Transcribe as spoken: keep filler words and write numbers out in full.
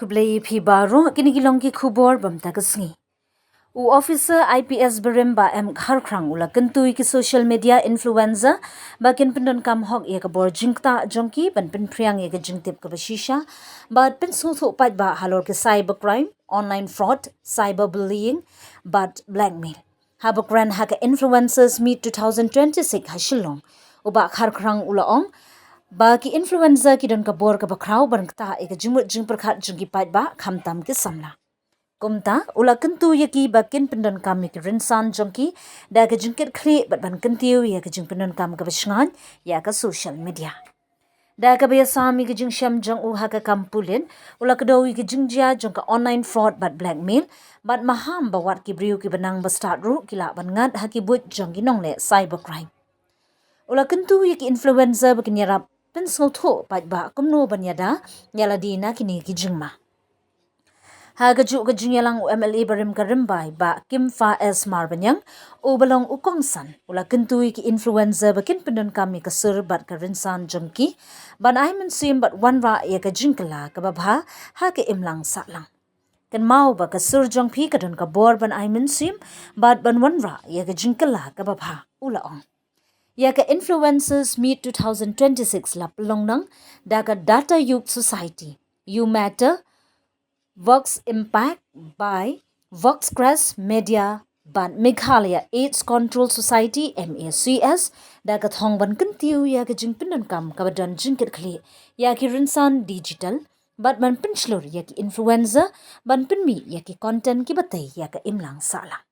Khublei phi baroh, kine ki long ki khubor bam ta ka sngi. U officer I P S barim Bah M Kharkhrang u la kyntu ïa ki social media influencer ba kin pyndonkam hok ïa ka bor jingktah jong ki ban pynphriang ïa ka jingtip kaba shisha bad pynsngewthuh paidbah halor ki cyber crime, online fraud, cyber bullying bad blackmail. Haba kren ha ka Influencers Meet two thousand twenty-six ha Shillong, u Bah Kharkhrang u la ong ba ki influencer ki don ka bor kaba khraw ban ktah ïa ka jingmut jingpyrkhat jong ki paidbah khamtam ki samla. Kumta u la kyntu ïa ki ba kin pyndonkam ïa ki rynsan jong ki da ka jingkitkhlieh bad ban kyntiew ïa ka jingpyndonkam kaba shngaiñ ïa ka social media. Da kaba ïasam ïa ka jingshem jong u ha ka kam pulit, u la kdew ïa ka jingjia jong ka online fraud bad blackmail bad maham ba wat ki briew kiba nang ba stad ruh ki lah ban ngat ha ki buit jong ki nongleh cyber crime. U la kyntu ïa ki influencer ba kin ïarap pynsngewthuh paidbah kumno ban ïada ïa lade na kine ki jingma. Ha kajuh ka jingïalang, u M L A barim ka Rymbai Bah Kimfa S Marbaniang, uba long u kongsan, u la kyntu ïa ki influencer ba kin pyndonkam ïa ka sur bad ka rynsan jong ki ban ai mynsiem bad wanrah ïa ka jingkylla kaba bha ha ka imlang sahlang. Kynmaw ba ka sur jong phi ka don ka bor ban ai mynsiem bad ban wanrah ïa ka jingkylla kaba bha, u la ong. Ïa ka Influencers Meet two thousand twenty-six la pynlong nang da ka Data Yug Society, U Matter, Vox Impact by Voxcrest Media bad Meghalaya AIDS Control Society, M A C S, da ka thong ban kyntiew ïa ka jingpyndonkam kaba don jingkitkhlieh ïa ki rynsan digital bad ban pynshlur ïa ki influencer ban pynmih ïa ki content kiba tei ïa ka imlang sahlang.